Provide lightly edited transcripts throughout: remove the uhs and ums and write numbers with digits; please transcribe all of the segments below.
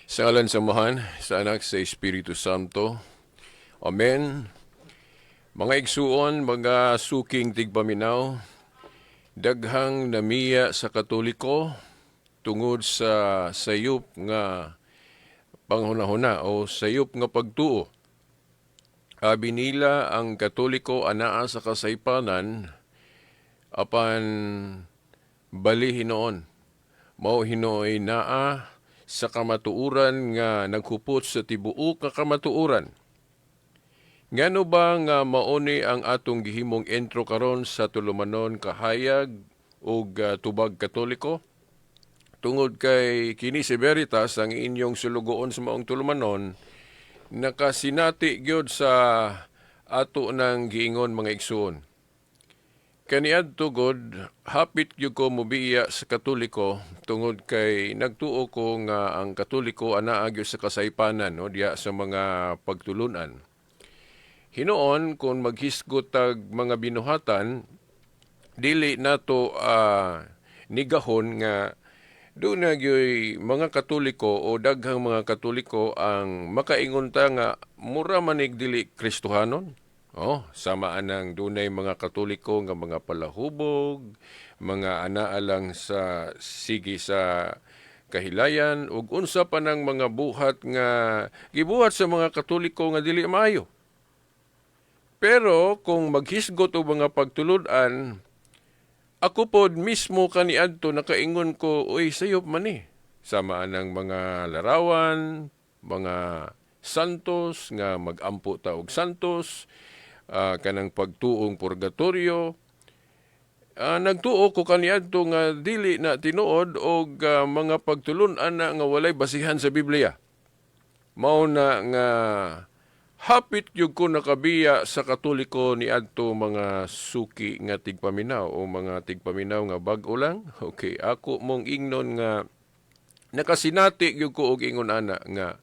Sa ngalan sa Amahan, sa Anak, sa Espiritu Santo. Amen. Mga igsuon, mga suking tigpaminaw, daghang namiya sa Katoliko tungod sa sayop nga panghunahuna o sayop nga pagtuo. Abi nila, ang Katoliko anaa sa kasaypanan, apan bali hinoon. Mao hinooy naa sa kamatuoran nga naghupot sa tibuok nga kamatuoran. Ngano ba nga mauni ang atong gihimong intro karon sa tulumanon kahayag ug tubag Katoliko? Tungod kay kini si Veritas, ang inyong sulugoon sa maong tulumanon, nakasinati gyud sa ato ng giingon, mga igsuon. Kaniadto god, hapit gyud ko mobiya sa Katoliko tungod kay nagtuo ko nga ang Katoliko anaa gyud sa kasaypanan, no, diya sa mga pagtulunan. Hinoon, kung maghisgot tag mga binuhatan, dili nato nigahon nga duna gyoy mga Katoliko o daghang mga Katoliko ang makaingon ta nga mura manig dili Kristohanon. Oh, sama anang dunay mga Katoliko nga mga palahubog, mga anaa lang sa sige sa kahilayan ug unsa pa nang mga buhat nga gibuhat sa mga Katoliko nga dili maayo. Pero kung maghisgot og mga pagtulud-an, ako pod mismo kaniadto nakaingon ko, "Uy, sayop man ni." Sama anang mga larawan, mga santos nga magampo ta og santos, kanang pagtuong purgatorio. Nagtuo ko kaniadto nga dili na tinuod og mga pagtulun-an na nga walay basihan sa Biblia. Mao na nga hapit gyud ko nakabiya sa Katoliko niadto, mga suki nga tigpaminaw o mga tigpaminaw nga bag-o lang. Okay, ako mong ingnon nga nakasinati gyud ko og ingon ana nga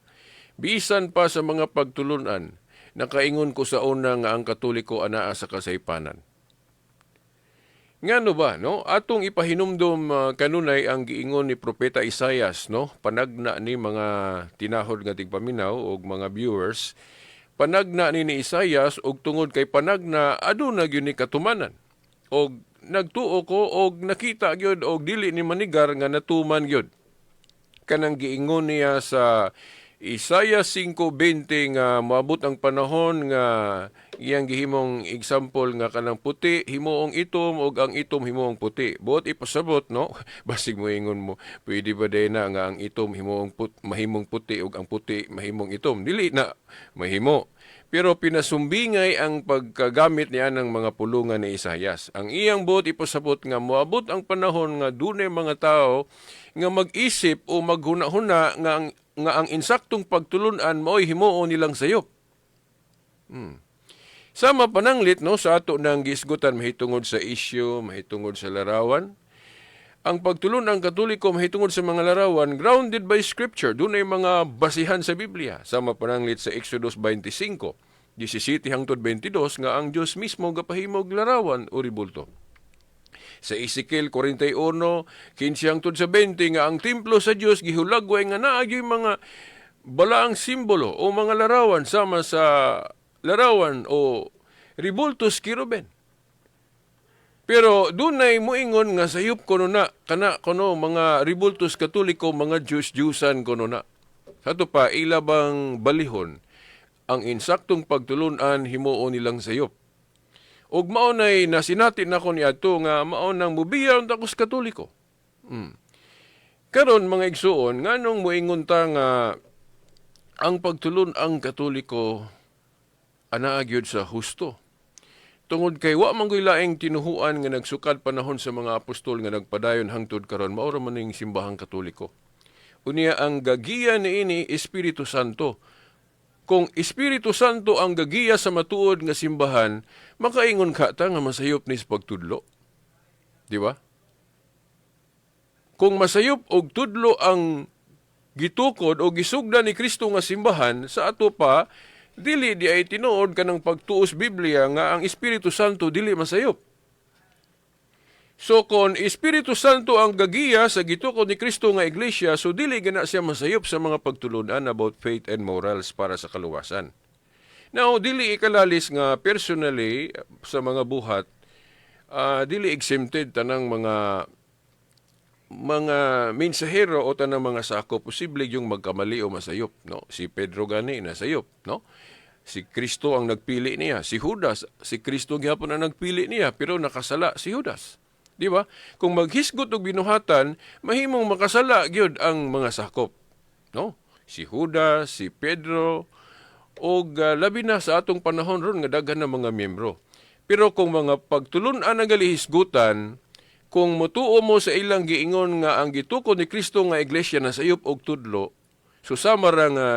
bisan pa sa mga pagtulunan, nakaingon ko sa una nga ang Katoliko anaa sa kasaypanan. Ngano ba, no? Atong ipahinumdom kanunay ang giingon ni Propeta Isayas, no? Panagna ni, mga tinahod nga tigpaminaw og mga viewers, panagna ni Isayas og tungod kay panagna, aduna gyud ni katumanan. Og nagtuo ko og nakita gyud og dili ni manigar nga natuman gyud. Kanang giingon niya sa Isaiah 5:20 nga moabot ang panahon nga iyang gihimong example nga kanang puti himuong itom ug ang itom himuong puti. Buot ipasabot, no? Basig mo ingon mo, pwede ba day na nga ang itom mahimong puti ug ang puti mahimong itom? Dili na mahimo. Pero pinasumbingay ang pagkagamit niya ng mga pulungan ni Isayas. Ang iyang buot ipasabot nga moabot ang panahon nga dunay mga tao nga mag-isip o maghuna-huna nga ang insaktong pagtulunan mao'y himuon nilang sayop. Sama pananglit, no, sa ato nang gisgutan mahitungod sa issue, mahitungod sa larawan. Ang pagtulun-ang Katoliko mahitungod sa mga larawan, grounded by Scripture. Dunay mga basihan sa Biblia. Sama pananglit sa Exodus 25, 17 hangtod 22 nga ang Dios mismo gapahimog larawan o ribulto. Sa Ezekiel 41, 15 hangtod sa 20 nga ang templo sa Dios gihulagway nga naa gyud mga balaang simbolo o mga larawan, sama sa larawan o ribultos kiruben. Pero dunay muingon nga sayop kuno na kana kuno mga ribultos Katoliko, mga Diyos-Diyusan kuno na. Sa ato pa, ila bang balihon ang insaktong pagtulunan himuon nilang sayop? Ug mao nay nasinati nako niadto nga mao nang mubiya unta ko sa Katoliko. Karon, mga igsuon, nganong moingon ta nga ang pagtulun-ang Katoliko anaa gyud sa husto? Tungod kay wa man gyud laing tinuhuan nga nagsukad panahon sa mga apostol nga nagpadayon hangtod karon, mao ra man ning simbahang Katoliko. Unya ang gagiya niini, Espiritu Santo. Kung Espiritu Santo ang gagiya sa matuod nga simbahan, makaingon ka ta nga masayop ni sa pagtudlo? Di ba? Kung masayop og tudlo ang gitukod o gisugdan ni Kristo nga simbahan, sa ato pa, dili di ay tinuod kanang pagtuos Biblia nga ang Espiritu Santo dili masayop. So kung Espiritu Santo ang gagiya sa gitukod ni Kristo nga iglesia, so dili gana siya masayop sa mga pagtulunan about faith and morals para sa kaluwasan. Now, dili ikalalis nga personally sa mga buhat, dili exempted tanang mga mensahero o tanang mga sako, posible yung magkamali o masayop, no? Si Pedro gani nasayop, no? Si Kristo ang nagpili niya. Si Judas, si Kristo gihapon ang nagpili niya, pero nakasala si Judas. Di ba? Kung maghisgot og binuhatan, mahimong makasala gyud ang mga sakop. No? Si Judas, si Pedro, og labi na sa atong panahon ron nga daghan ng mga miyembro. Pero kung mga pagtulun-an ang galihisgutan, kung mutuo mo sa ilang giingon nga ang gitukod ni Kristo nga iglesia na sayop og tudlo, so sama ra nga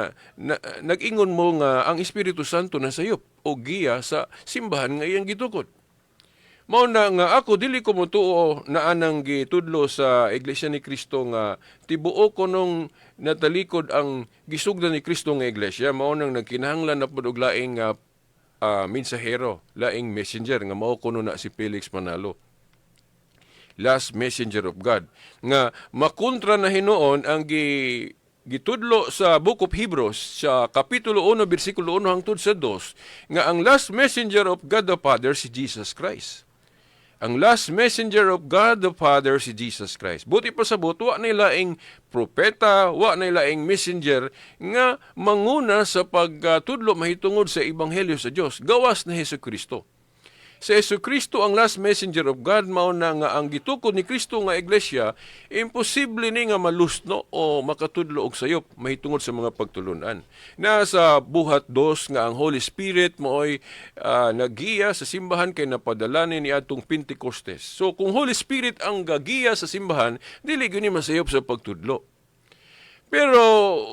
nag-ingon mo nga ang Espiritu Santo na sayop og giya sa simbahan nga iyang gitukod. Mao na nga ako dili ko motuo na anang gitudlo sa Iglesia ni Kristo nga tibuok ko nung natalikod ang gisugdan ni Kristo nga iglesia. Mao nang nagkinahanglan na pud og laing nga mensahero, laing messenger nga mao kuno na si Felix Manalo. Last messenger of God nga makontra na hinuon ang gitudlo sa Book of Hebrews sa Kapitulo 1 bersikulo 1 hangtod sa 2 nga ang last messenger of God the Father si Jesus Christ. Ang last messenger of God the Father si Jesus Christ. Buot ipasabot, wa na laing propeta, wa na laing messenger nga manguna sa pagtudlo mahitungod sa ebanghelyo sa Dios gawas na Hesus Kristo. Sa Hesus Kristo ang last messenger of God, mao na nga ang gitukod ni Kristo nga iglesia, imposible ni nga malusno o makatudlo og sayop mahitungod sa mga pagtulunan. Na sa Buhat 2 nga ang Holy Spirit maoy nagiya sa simbahan kay napadala ni niadtong Pentecostes. So kung Holy Spirit ang gagiya sa simbahan, dili gyud ni masayop sa pagtudlo. Pero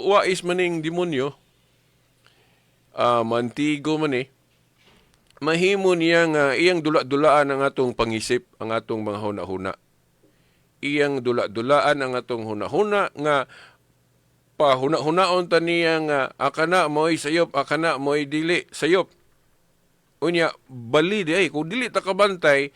wais maning demonyo, mantigo man eh, mahimo niya nga iyang dula-dulaan ang atong pangisip, ang atong mga huna-huna. Iyang dula-dulaan ang atong huna-huna nga pahuna-hunaon ta niya nga akana mo'y sayop, akana mo'y dili sayop. Unya, bali di ay, kung dili ta kabantay,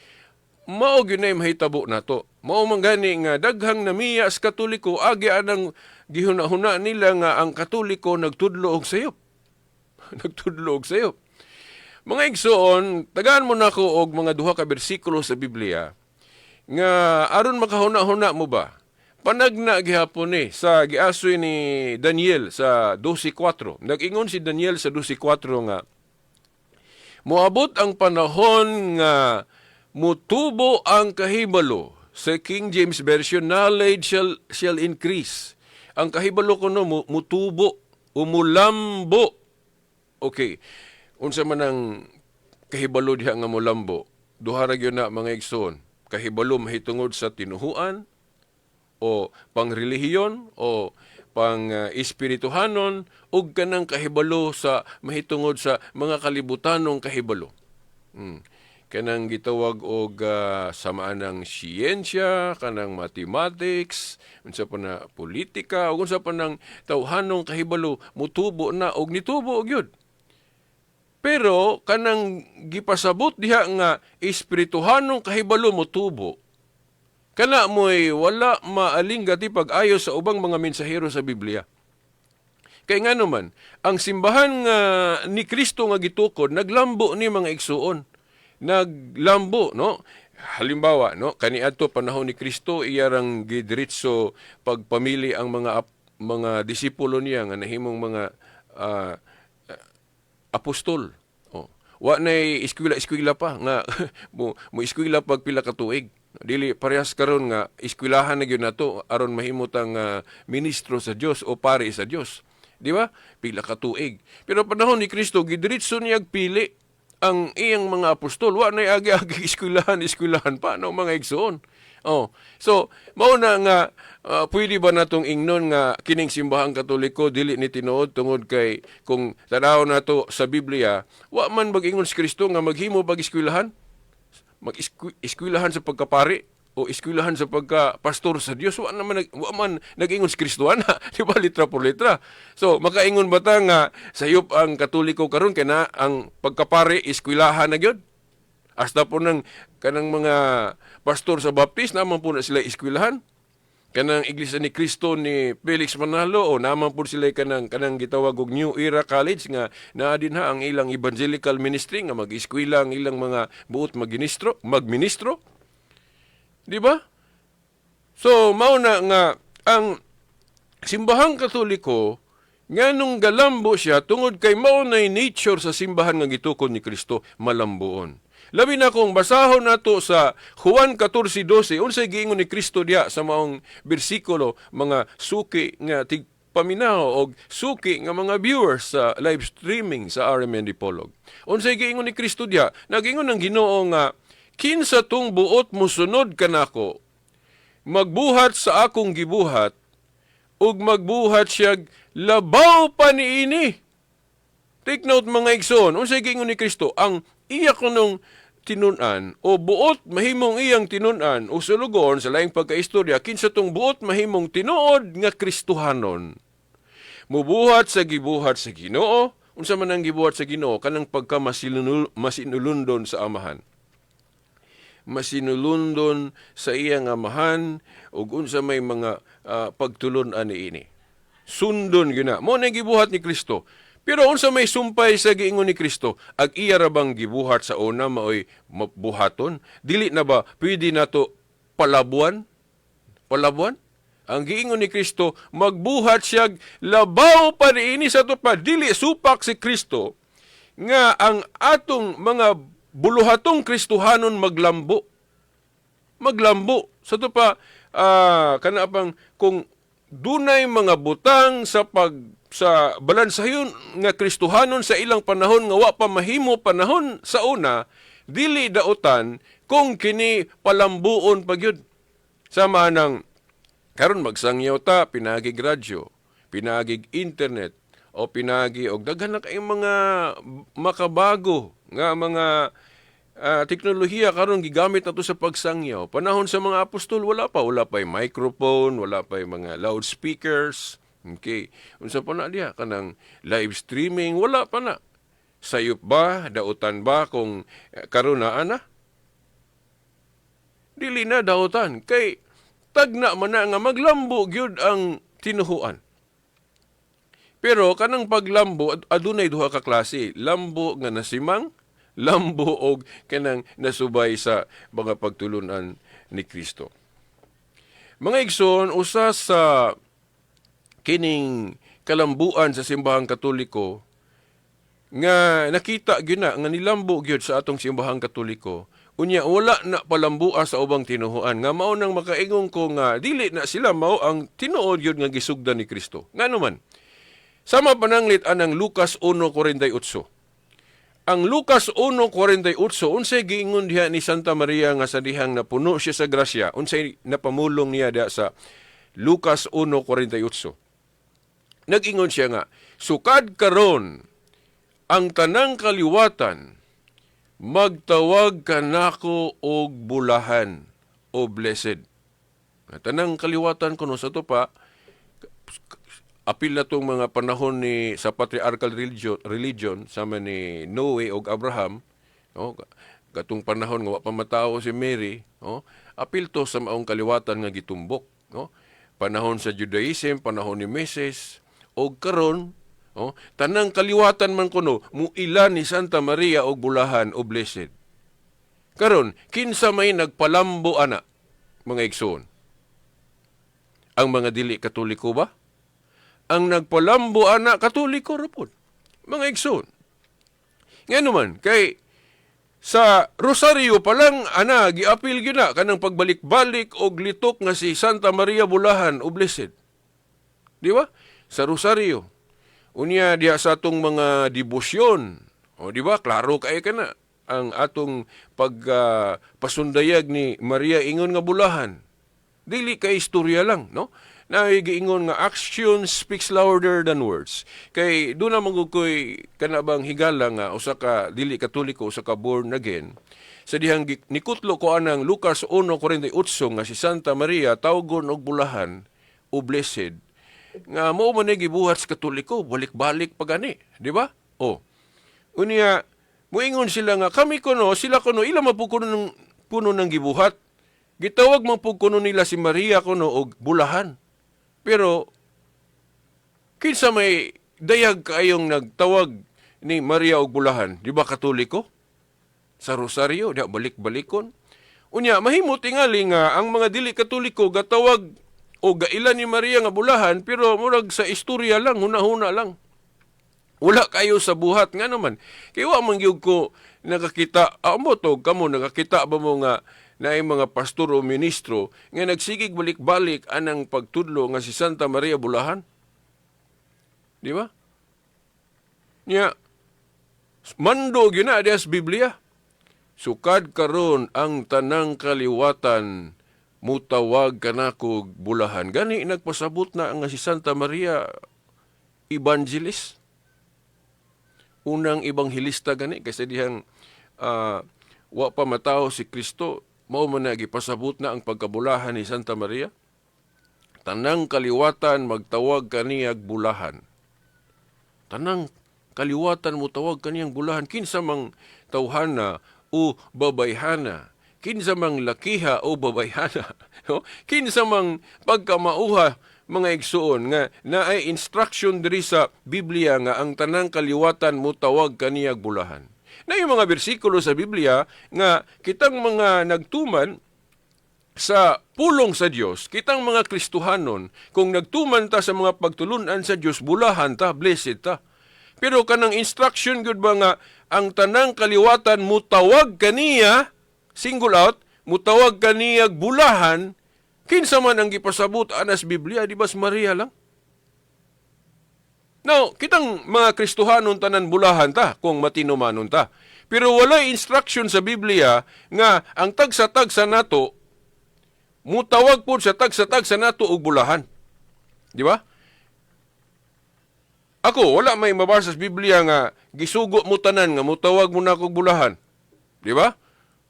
mao gyud nay mahitabo nato. Mao man gani nga daghang namiya sa Katoliko agi anang gihuna-huna nila nga ang Katoliko nagtudlo og sayop. Nagtudlo og sayop. Mga igsoon, tagaan mo nako og mga duha ka bersikulo sa Biblia nga aron makahuna-huna mo ba? Panagna gihapon ni sa giasoy ni Daniel sa 12:4. Nag-ingon si Daniel sa 12:4 nga moabot ang panahon nga mutubo ang kahibalo. Sa King James Version, knowledge shall increase. Ang kahibalo kuno mutubo, umulambo. Okay. Unsa man ang kahibalo diha nga mulambo? Duha ra gyud na, mga igsoon. Kahibalo mahitungod sa tinuhuan o pangrelihiyon o pang espirituhanon ug kanang kahibalo sa mahitungod sa mga kalibutanong kahibalo. Kanang gitawag og samaan ng siyensya, kanang mathematics, unsa pa na politika, ug unsa pa nang tawhanong kahibalo mutubo na og nitubo gyud. Pero kanang gipasabot diha nga espirituhanong kahibalo motubo, kana mo'y wala maalinggat pag-ayo sa ubang mga mensahero sa Biblia. Kay nga naman, ang simbahan nga ni Kristo nga gitukod, naglambo ni, mga igsuon. Naglambo, no? Halimbawa, no, kaniadto panahon ni Kristo, iya rang gidiretso pagpamili ang mga disipulo niya nga nahimong mga apostol. Oh. Wa nay eskwela-eskwela pa nga mo eskwela pag pila ka tuig. Dili parehas karon nga eskwelahan na gyud nato aron mahimo tang ministro sa Dios o pari sa Dios. Di ba? Pila ka tuig. Pero panahon ni Kristo, gidiretso niya pili ang iyang mga apostol. Wa nay agi-agi eskwelahan, eskwelahan pa no, mga igsoon. Oh. So, mao na nga pwede ba natong ingnon nga kining Simbahang Katoliko dili ni tinuod tungod kay kung tanaw nato sa Biblia, wa man mag-ingon si Kristo nga maghimo pag eskwelahan? Mag-eskwelahan sa pagkapari o eskwelahan sa pagka-pastor sa Dios, wa man nag-ingon si Kristo ana, di ba, litra por litra? So makaingon ba ta nga sayop ang Katoliko karon kay na ang pagkapari eskwelahan na gyud? Hasta po ng kanang mga pastor sa Baptist, naman po na sila eskwelahan. Kanang Iglesia ni Cristo ni Felix Manalo o naman po sila kanang gitawag og New Era College nga naa din ha ang ilang evangelical ministry nga mag-eskwela ang ilang mga buot magministro. Di ba? So mao na nga ang Simbahang Katoliko, nganong galambo siya? Tungod kay mao nay nature sa simbahan nga gitukod ni Kristo, malambuon. Labi na kung basahon nato sa Juan 14:12, unsay giingon ni Kristo diya sa maong bersikulo, mga suki nga tigpaminaw og suki nga mga viewers sa live streaming sa RMN Dipolog? Unsay giingon ni Kristo diya? Nagingon ang Ginoo nga kinsa tong buot mosunod kanako, magbuhat sa akong gibuhat, ug magbuhat siya labaw pa niini. Take note, mga igsoon, unsay giingon ni Kristo? Ang iya kunong tinun-an o buot mahimong iyang tinun-an o sulugon sa laing pagkaistorya, kinsa tong buot mahimong tinuod nga Kristohanon, mubuhat sa gibuhat sa Ginoo. Unsa man ang gibuhat sa Ginoo? Kanang pagka masinulundon sa Amahan, masinulundon sa iyang Amahan ug unsa may mga pagtulon-an niini. Sundon gyud na. Mao na gibuhat ni Kristo. Pero unsa may sumpay sa giingon ni Kristo? Ag iya ra bang gibuhat sa una maoy buhaton? Dili na ba pwede nato palabuan? Palabuan? Ang giingon ni Kristo, magbuhat siya labaw pa niini. Sa pa dili supak si Kristo nga ang atong mga buluhatong Kristohanon maglambo. Maglambo. Sa to pa, kana pang kung dunay mga butang sa pag sa balansayon nga Kristohanon sa ilang panahon nga wa pa mahimo panahon sa una, dili dautan kung kini palambuon pa gyud. Sama nang karon magsangyaw ta pinaagig radyo, pinaagig internet o pinagi og daghan na kayong mga makabago nga mga teknolohiya karon gigamit nato sa pagsangyaw. Panahon sa mga apostol, wala pa, wala pa yung microphone, wala pa yung mga loudspeakers. Okay. Unsa pa na diha, kanang live streaming, wala pa na. Sayop ba, dautan ba kung karon na ana? Dili na dautan kay tagna man na nga maglambo gyud ang tinuhuan. Pero kanang paglambo, adunay duha ka klase, lambo nga nasimang, lambo og kanang nasubay sa mga pagtulunan ni Kristo. Mga igsoon, usa sa kining kalambuan sa Simbahang Katoliko nga nakita gyud na nga nilambo gyud sa atong Simbahang Katoliko, unya wala na palambua sa ubang tinuhuan, nga mao nang makaingon ko nga dili na sila mao ang tinuod gyud nga gisugdan ni Kristo. Ngano man? Sama pananglit anang Lucas 1:48. Ang Lucas 1:48, unsay giingon diha ni Santa Maria nga sa dihang napuno siya sa grasya? Unsay napamulong niya diha sa Lucas 1:48? Nag-ingon siya nga, "Sukad karon ang tanang kaliwatan magtawag kanako og bulahan o blessed." Tanang kaliwatan kuno, sa to pa apil na tong mga panahon ni sa patriarchal religion sama ni Noe og Abraham, no, katong panahon nga wa pa matawo si Mary, no, apil to sa maong kaliwatan nga gitumbok, no, panahon sa Judaism, panahon ni Moises og karon, no, tanang kaliwatan man kuno muila ni Santa Maria og bulahan o blessed. Karon, kinsa may nagpalambo ana, mga igsoon? Ang mga dili Katoliko ba? Ang nagpalambo ana, Katoliko ra pod, mga igsoon. Ngano man? Kay sa Rosario pa lang ana giapil gyud na kanang pagbalik-balik og litok nga si Santa Maria bulahan o blessed. Di ba? Sa Rosario. Unya diha sa atong mga debosyon. O di ba? Klaro kay kana ang atong pag pasundayag ni Maria ingon nga bulahan. Dili kay istorya lang, no? Na giingon nga action speaks louder than words. Kay doon na magukoy kana bang higala nga usa ka dili Katoliko, usa ka born again. Sa dihang nikutlo ko anang Lucas 1:48 nga si Santa Maria tawgon og bulahan o blessed, nga mao man ni gibuhat sa Katoliko, balik-balik pa gani, di ba? O. Unya Muingon sila nga kami kuno, sila kuno, ila man pud kuno ng gibuhat. Gitawag man pud kuno nila si Maria kuno og bulahan. Pero kinsa may dayag kaayong nagtawag ni Maria og bulahan? Di ba Katoliko? Sa Rosaryo, di balik-balikon. Unya, mahimo tingali nga ang mga dili Katoliko gatawag o gaila ni Maria nga bulahan, pero murag sa istorya lang, huna-huna lang. Wala kayo sa buhat nga naman. Kay wa man gyud ko nakakita, mo to kamo, nakakita ba mo nga naay mga pastor o ministro nga nagsigig balik-balik anang pagtudlo nga si Santa Maria bulahan? Di ba? Nya mando gyud na diha sa Biblia. Sukad karon ang tanang kaliwatan mutawag kanako bulahan. Gani nagpasabot na nga si Santa Maria evangelist. Unang ebanghelista gani kasi dihang wa pa matawo si Kristo, mao man na gipasabot na ang pagkabulahan ni Santa Maria. Tanang kaliwatan magtawag kaniyag bulahan. Tanang kaliwatan mo tawag kaniyang bulahan, kinsa mang tawhana o babayhana, kinsa mang lakiha o babayhana, no? Kinsa mang pagkamauha, mga igsuon, nga naay instruction diri sa Biblia nga ang tanang kaliwatan mo tawag kaniyag bulahan. Na yung mga bersikulo sa Biblia nga kitang mga nagtuman sa pulong sa Dios, kitang mga Kristohanon, kung nagtuman ta sa mga pagtulunan sa Dios, bulahan ta, blessed ta. Pero kanang instruction gyud ba nga ang tanang kaliwatan mutawag kaniya, single out, mutawag kaniya bulahan, kinsa man ang gipasabot anas Biblia? Di ba si Maria lang? Now, kitang mga Kristohanon tanan bulahan ta kung matinumanon ta. Pero walay instruction sa Biblia nga ang tagsa-tagsa nato mutawag po sa tagsa-tagsa nato og bulahan. Di ba? Ako, wala may mabasa sa Biblia nga gisugo mo tanan nga mutawag mo na akong bulahan. Di ba?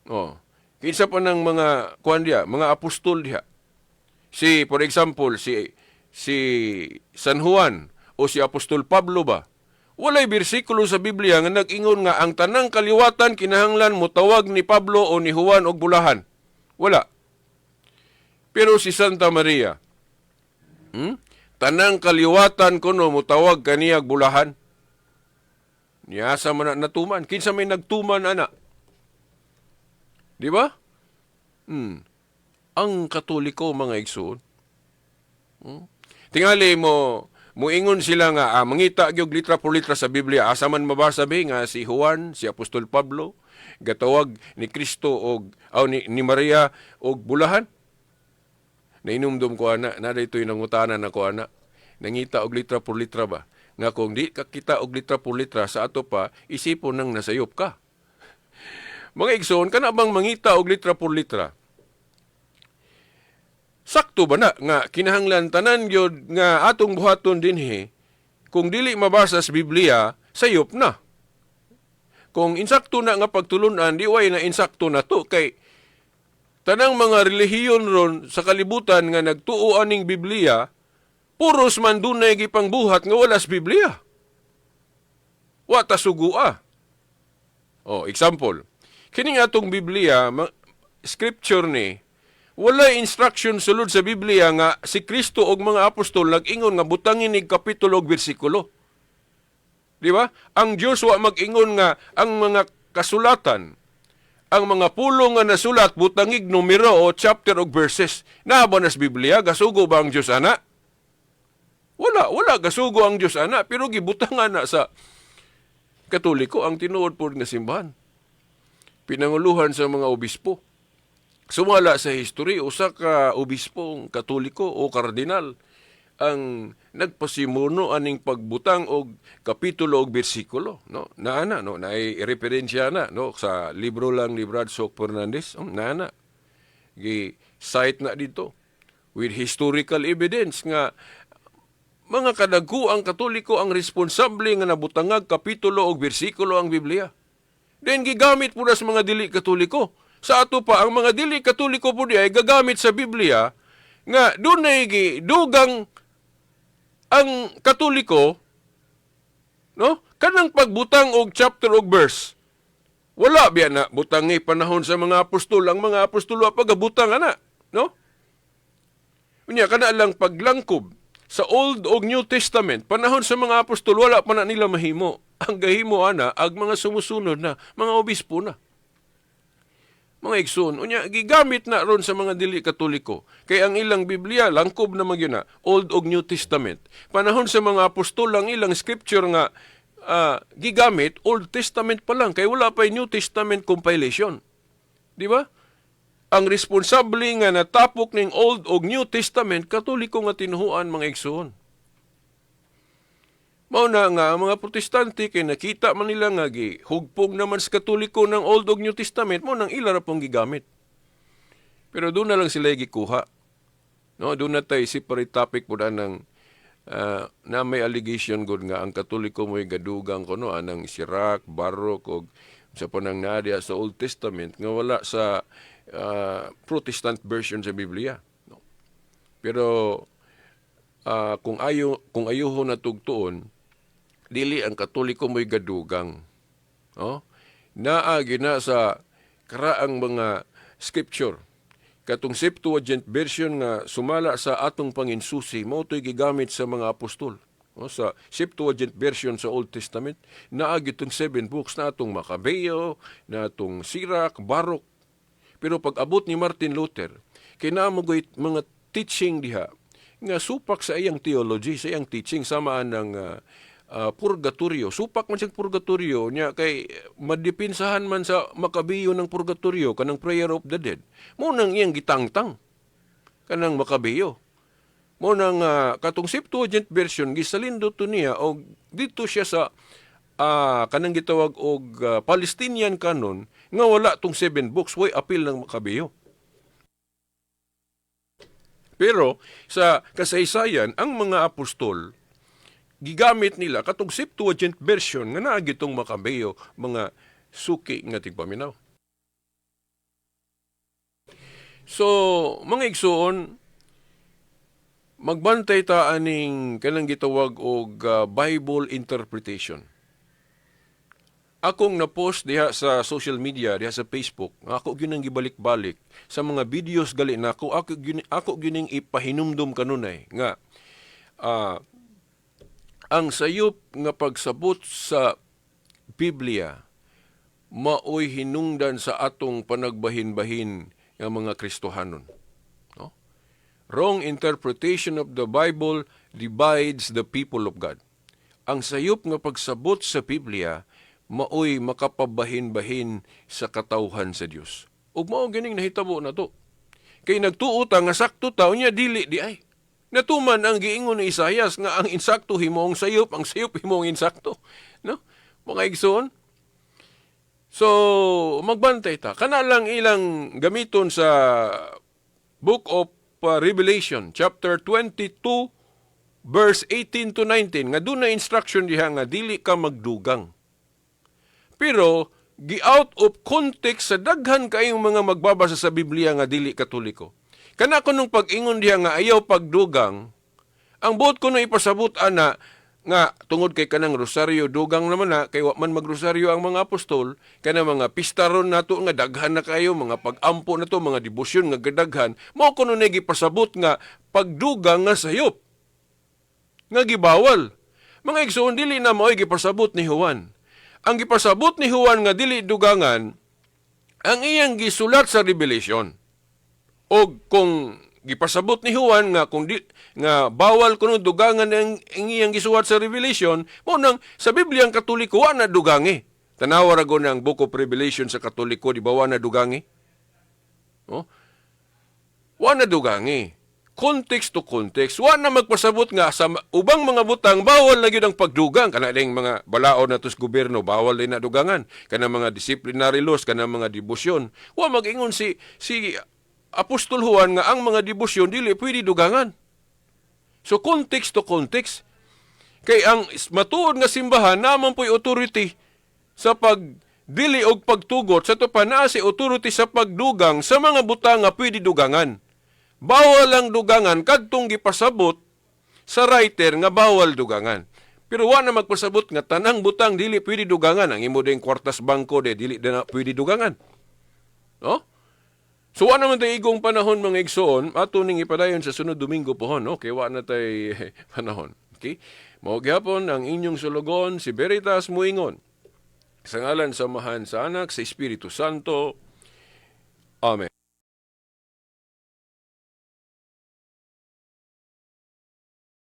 Oh. Kinsa pa ng mga kuan diha, mga apostol diha. Si, for example, si San Juan o si Apostol Pablo ba? Walay bersikulo sa Biblia nga nag-ingon nga ang tanang kaliwatan kinahanglan mutawag ni Pablo o ni Juan og bulahan. Wala. Pero si Santa Maria, Tanang kaliwatan kuno mutawag kaniyag bulahan. Niasa man na natuman. Kinsa may nagtuman ana? Di ba? Ang Katoliko, mga igsoon. Tingali mo muingon sila nga mangita gyud litra por litra sa Biblia, asa man mabasa be nga si Juan, si Apostol Pablo gatawag ni Kristo og aw ni Maria og bulahan? Nainumdum ko ana, na dito'y nangutana na ko ana. Nangita og litra por litra ba? Nga kung di ka kita og litra por litra sa ato pa, isipon nang nasayop ka. Mga igsoon, kana bang mangita og litra por litra? Sakto ba na nga kinahanglan tanan gyud nga atong buhaton dinhi, kung dili mabasa sa Biblia, sayop na? Kung insakto na nga pagtulunan, di way na insakto na to kay tanang mga relihiyon ron sa kalibutan nga nagtuo aning Biblia, puros man dunay gipangbuhat nga wala sa Biblia. Wa ta sugua. Oh, example. Kining atong Biblia, scripture ni, wala instruction sulod sa Biblia nga si Kristo og mga apostol nag-ingon nga butangin ni kapitulo og bersikulo. Di ba? Ang Dios wa mag-ingon nga ang mga kasulatan, ang mga pulong nga nasulat, butangig numero o chapter og verses. Naa ba na sa Biblia? Gasugo ba ang Dios ana? Wala, wala gasugo ang Dios ana, pero gibutangan na sa Katoliko, ang tinuod pod nga simbahan. Pinanguluhan sa mga obispo. Sumala sa history, usa ka obispong Katoliko o kardinal ang nagpasimuno aning pagbutang og kapitulo og bersikulo, no? Naana, no, naay referensya na, no, sa libro lang ni Brad Sok Fernandez, naana gi cite na dito with historical evidence nga mga kadagkuang Katoliko ang responsable nga nabutangag kapitulo og bersikulo ang Biblia. Then gigamit po na sa mga dili Katoliko. Sa ato pa, ang mga dili Katoliko po di ay gagamit sa Biblia nga dunay gi dugang ang Katoliko, no, kanang pagbutang og chapter og verse. Wala biya na butangi panahon sa mga apostol. Ang mga apostol wa pagabutang ana, no? Unya, kana lang paglangkob sa Old og New Testament, panahon sa mga apostol, wala pa na nila mahimo. Ang gahimo ana ag mga sumusunod na mga obispo na. Mga igsoon, unya gigamit na ron sa mga dili Katoliko. Kay ang ilang Biblia langkob na man gyud na Old og New Testament. Panahon sa mga apostol, ang ilang scripture nga gigamit, Old Testament pa lang kay wala pa New Testament compilation. Di ba? Ang responsable nga natapok ning Old og New Testament, Katoliko nga tinuhuan, mga igsoon. Mao na nga ang mga Protestante, kay nakita man nila nga gihugpong naman sa Katoliko ng Old og New Testament, mao nang ila ra pong gigamit. Pero doon na lang sila gikuha. No, doon na tayo separate topic po ng na may allegation gud nga ang Katoliko mo'y gadugang kuno anang Sirach, Baruch og sa panang naa sa Old Testament nga wala sa Protestant version sa Biblia. No? Pero kung ayuho na tugtuon, dili ang Katoliko mo'y gadugang. No? Naa gina sa karaang mga scripture. Katong Septuagint version nga sumala sa atong panginsusi, mao to'y gigamit sa mga apostol. No, sa Septuagint version sa Old Testament, naa gitong seven books na atong Macabeo, na atong Sirach, Baruch. Pero pag abot ni Martin Luther, kay naa mo mga teaching diha nga supak sa iyang theology, sa iyang teaching, samaan ng purgatorio. Supak man siyang purgatorio niya kay madipinsahan man sa Makabiyo ng purgatorio, kanang prayer of the dead. Mao nang iyang gitangtang kanang Makabiyo. Mao nang katong Septuagint version gisalindo to niya og dito siya sa kanang gitawag og Palestinian canon nga wala tong seven books, way apil ng Makabiyo. Pero sa kasaysayan, ang mga apostol gigamit nila katong Septuagint version nga naa gitong Makabeyo, mga suki nga tigpaminaw. So, mga igsoon, magbantay ta aning kanang gitawag og Bible interpretation. Akong na-post diha sa social media, diha sa Facebook, nga ako gyud ang gibalik-balik sa mga videos gali nako, ako gyud ipahinumdum kanunay nga ang sayop nga pagsabot sa Biblia maoy hinungdan sa atong panagbahin-bahin nga mga Kristohanon. No? Wrong interpretation of the Bible divides the people of God. Ang sayop nga pagsabot sa Biblia maoy makapabahin-bahin sa katawhan sa Dios. Ug mao gining nahitabo na to. Kay nagtuo ta nga sakto ta, unya dili di ay. Natuman ang giingon ni Isayas nga ang insakto himong sayop, ang sayop himong insakto. No? Mga igsoon. So, magbantay ta. Kana lang ilang gamiton sa Book of Revelation, chapter 22, verse 18 to 19, nga doon na instruction diha nga dili ka magdugang. Pero, gi-out of context sa daghan kayong mga magbabasa sa Biblia nga dili Katoliko. Kana ko nung pag-ingon diha nga ayaw pagdugang, ang buot ko na ipasabot ana nga tungod kay kanang rosaryo dugang naman na, kay wa man magrosaryo ang mga apostol, kana mga pista ron nato nga daghan na kayo, mga pag-ampo na to, mga debosyon nga gadaghan, mao kuno na gipasabot nga pagdugang nga sayop nga gibawal. Mga igsoon, dili na mao'y gipasabot ni Juan. Ang gipasabot ni Juan nga dili dugangan, ang iyang gisulat sa Revelation. O kung gipasabot ni Juan nga kung di, nga bawal kuno dugangan ang iyang gisuwat sa Revelation, mao nang sa Biblia ang Katoliko wa na dugangi. Tanawa ra gud ang Book of Revelation sa Katoliko, di ba wa na dugangi? Oh? Wa na dugangi. Context to context. Wa na magpasabot nga sa ubang mga butang bawal na gyud ang pagdugang, kana ding mga balaod na sa gobyerno, bawal din na dugangan, kana mga disciplinary laws, kana mga debosyon. Wa mag-ingon si Apostol Juan nga ang mga debosyon dili pwede dugangan. So context to context. Kay ang matuod nga simbahan naman po'y authority sa pag dili og pagtugot sa to pa, naa si authority sa pagdugang sa mga butang nga pwede dugangan. Bawal ang dugangan kadtong gipasabot sa writer nga bawal dugangan. Pero wa na magpasabot nga tanang butang dili pwede dugangan. Ang imo ding kwartas bangko de dili na pwede dugangan. No? So wa naman tay igong panahon, mga igsoon, ato ning ipadayon sa sunod Domingo pohon, no? Kay wa na tay panahon. Okay? Mao gihapon ang inyong sulugon, si Veritas muingon. Sa ngalan sa Amahan, sa Anak, sa Espiritu Santo. Amen.